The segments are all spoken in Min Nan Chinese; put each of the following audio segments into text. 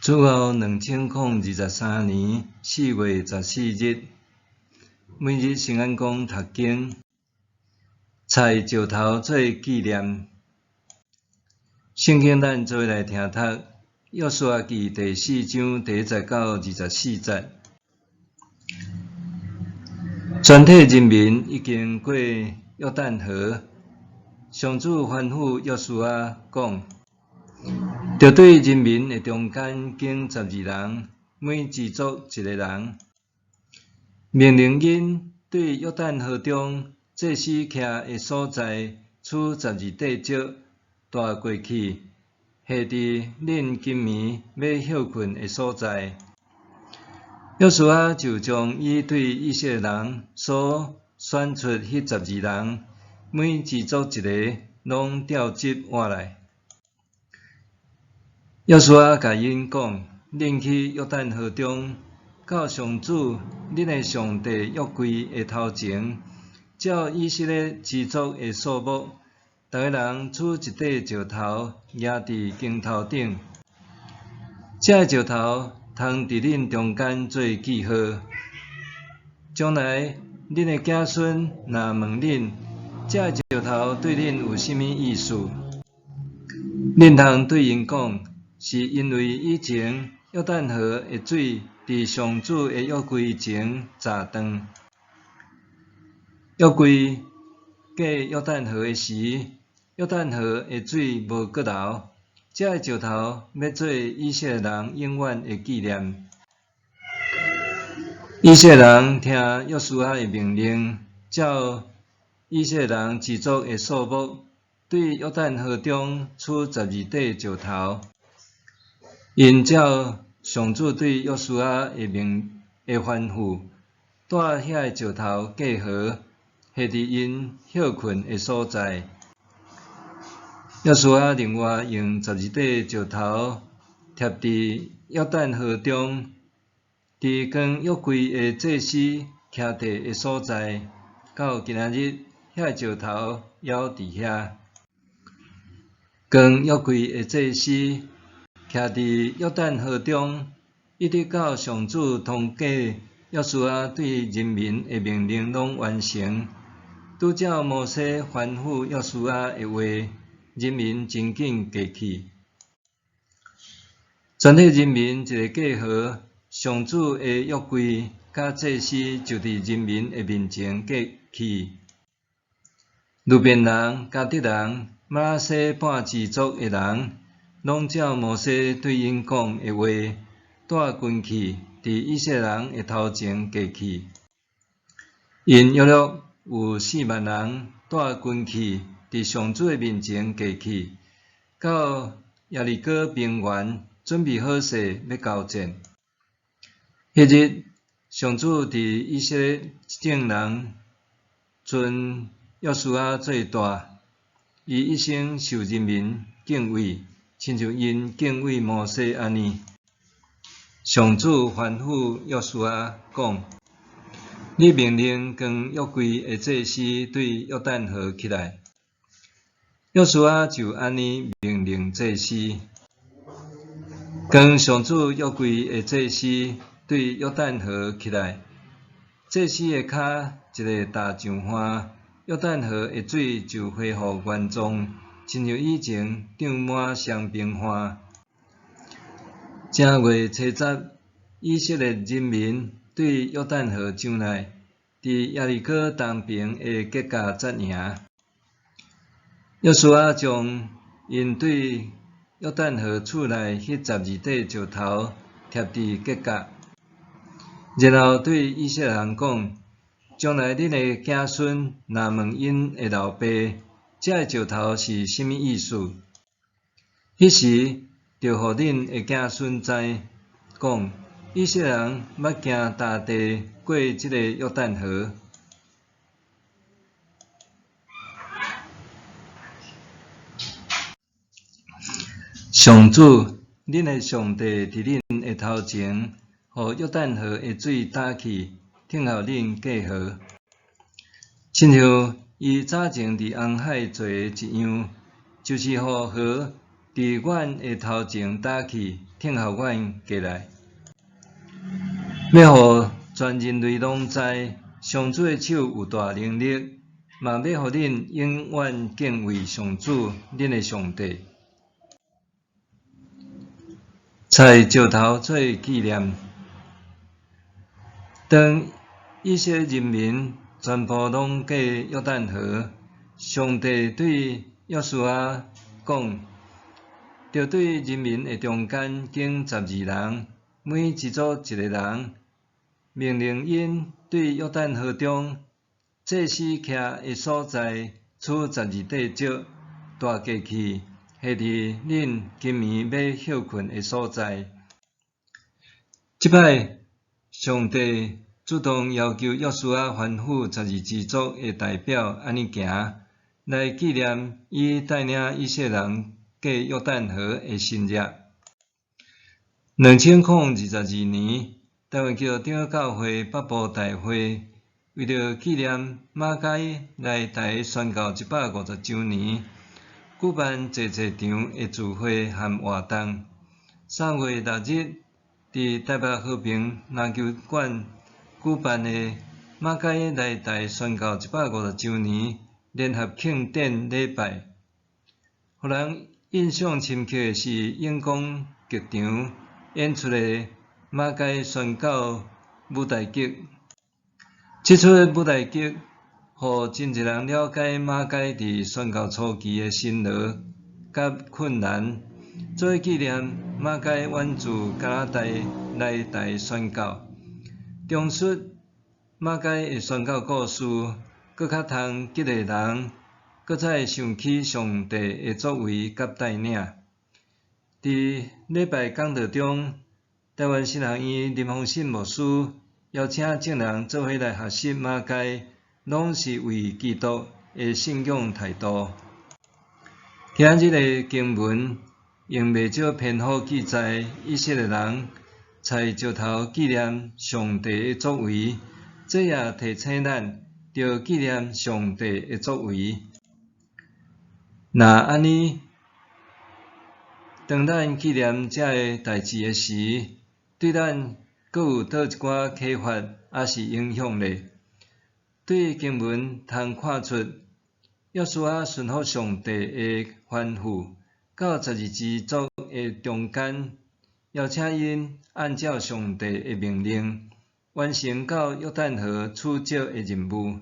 主後2023年4月14日，每日聖安講讀經，採石頭做紀念。聖經咱做伙來聽讀《約書亞記》第四章第一節到24節。全體人民已經過約旦河，上主吩咐約書亞講：著對人民的中間揀十二人，每支族一个人，命令𪜶對約旦河中祭司徛的所在取十二塊石，帶過去，下佇恁今暝欲歇睏的所在。約書亞就將伊對以色列人所選出彼十二人，每支族一个，攏召集活來。約書亞共𪜶講：恁去約旦河中，到上主恁的上帝約櫃的頭前，照以色列支族的數目，逐个人取一塊石頭，攑佇肩頭頂。這个石頭通佇恁中間做記號。將來恁的子孫若問恁，這个石頭對恁有啥物意思？恁通對𪜶講，是因為以前約旦河的水佇上主的約櫃前閘斷。約櫃過約旦河的時，約旦河的水無閣流。這个石頭欲做以色列人永遠的紀念。以色列人聽約書亞的命令，照以色列人支族的數目，對約旦河中取十二塊石頭。𪜶照上主對約書亞的命的吩咐，帶遐个石頭過河，下佇𪜶歇睏的所在。約書亞另外用十二塊石頭貼佇約旦河中，佇扛約櫃的祭司徛佇的所在，到今仔日，遐个石頭猶佇遐。扛約櫃的祭司徛佇約旦河中，一直到上主通過約書亞對人民的命令攏完成，拄照摩西吩咐約書亞的話，人民真緊過去。全體人民一下過河，上主的約櫃佮祭司就佇人民的面前過去。流便人、迦得人、瑪拿西半支族的人，攏照摩西對𪜶講的話，帶軍器佇以色列人的頭前過去。𪜶約略有4萬人帶軍器佇上主的面前過去，到耶利哥平原，準備好勢欲交戰。彼日，上主佇以色列眾人尊約書亞做大，伊一生受人民敬畏，親像𪜶敬畏摩西按呢。上主吩咐約書亞講：你命令扛約櫃的祭司對約旦河起來。約書亞就按呢命令祭司，扛上主約櫃的祭司對約旦河起來。祭司的跤一下踏上岸，約旦河的水就恢復原狀，親像以前漲滿雙爿岸。正月初十，以色列人民對約旦河上來，佇耶利哥東爿的吉甲紮營。約書亞將𪜶對約旦河取來彼十二塊石頭貼佇吉甲，然後對以色列人講：將來恁的子孫若問𪜶的老爸，這个石頭是啥物意思？彼時，著予恁的子孫知，講以色列人捌行乾地過這个約旦河。上主，恁的上帝佇恁的頭前，予約旦河的水焦去，聽候恁過河，親像伊早前佇紅海做的一樣，就是予河佇阮的頭前打去，聽候阮過來。欲予全人類攏知，上主的手有大能力，嘛欲予恁永遠敬畏上主，恁的上帝。採石頭做紀念。當以色列人民全部攏過約旦河，上帝對約書亞講：著對人民的中間揀十二人，每一族一個人，命令𪜶對約旦河中祭司徛的所在取十二塊石，帶過去，下佇恁今暝欲歇睏的所在。這擺，上帝主動要求約書亞吩咐十二支族的代表按呢行，來紀念伊帶領以色列人過約旦河的神蹟。2022年，台灣基督長老教會北部大會為著紀念馬偕來台宣教150週年，舉辦濟濟場的聚會和活動。3月6日，佇台北和平籃球館舉辦的馬偕來台宣教150週年聯合慶典禮拜，予人印象深刻的是永光劇場演出的馬偕宣教舞台劇。這齣舞台劇，予真濟人了解馬偕佇宣教初期的辛勞佮困難，做伙紀念馬偕遠自加拿大來台宣教，重述馬偕的宣教故事，閣較通激勵人，閣再想起上帝的作為佮帶領。佇禮拜講道中，台灣神學院林宏信牧師邀請眾人做伙來學習馬偕，攏是為基督的信仰態度。今日的經文用袂少篇幅記載以色列人採石頭紀念上帝的作為，這也提醒咱著紀念上帝的作為。若按呢，當咱紀念這个代誌的時，對咱閣有佗一寡啟發，抑是影響咧？對經文通看出，約書亞順服上帝的吩咐，到十二支族的中間，邀請𪜶按照上帝的命令，完成到約旦河取石的任務。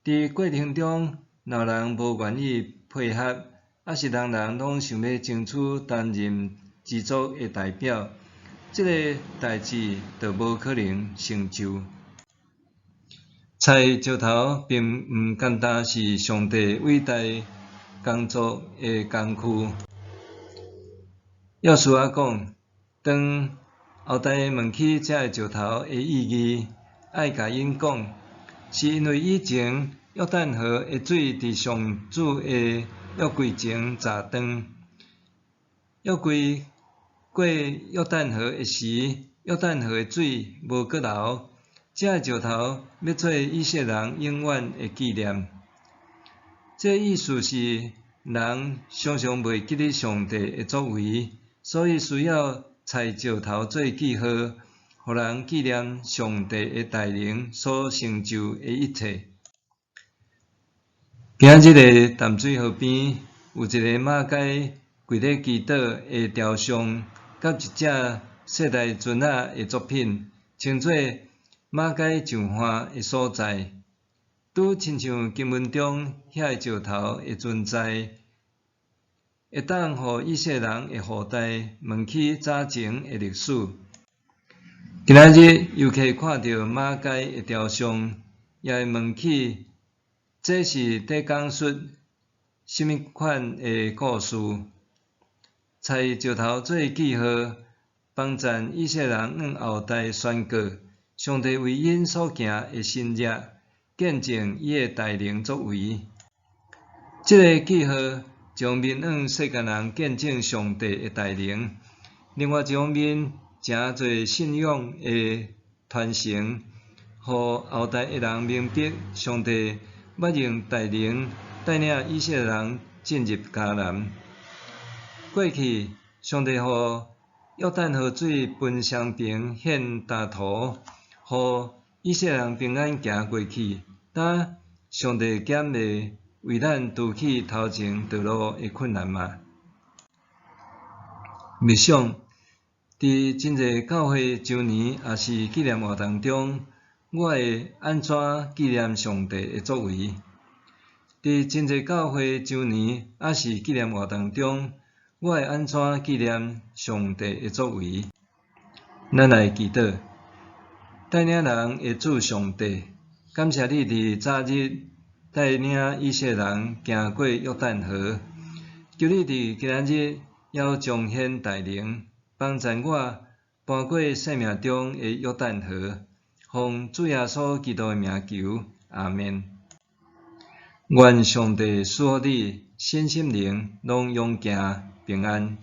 佇過程中，若有人無願意配合，抑是人人攏想欲爭取擔任支族的代表，這个代誌就無可能成就。採石頭並毋干焦是上帝偉大工作的工具。約書亞講，當後代問起這个石頭的意義，愛共𪜶講，是因為以前約旦河的水佇上主的約櫃前閘斷。約櫃過約旦河的時，約旦河的水無閣流。這个石頭欲做以色列人永遠的紀念。這意思是，人常常袂記得上帝的作為，所以需要採石頭做記號，予人紀念上帝的大能所成就的一切。今日的淡水河邊有一个馬偕跪咧祈禱的雕像，佮一隻細大船仔的作品，稱做馬偕上岸的所在，拄親像經文中遐个石頭的存在，會當予以色列人的後代問起早前的歷史。今仔日遊客看著馬偕的雕像，也會問起這是佇講述啥物款的故事？採石頭做記號，幫贊以色列人向後代宣告上帝為𪜶所行的神蹟，見證伊的大能作為。這个記號一方面向世間人見證上帝的大能，另外一方面誠濟信仰的傳承，予後代的人明白上帝捌用大能帶領以色列人進入迦南。過去上帝予約旦河水分雙爿現焦塗，予以色列人平安行過去。今上帝敢會為咱除去頭前道路的困難嗎？默想，佇真濟教會週年抑是紀念活動中，我會按怎紀念上帝的作為？佇真濟教會週年抑是紀念活動中，我會按怎紀念上帝的作為？咱來祈禱，帶領人的主上帝，感謝你佇早日帶領以色列人行過約旦河，求你佇今仔日猶彰顯大能，幫助我搬過生命中的約旦河，奉主耶穌基督的名求，阿們。願上帝賜福你，身心靈攏勇健平安。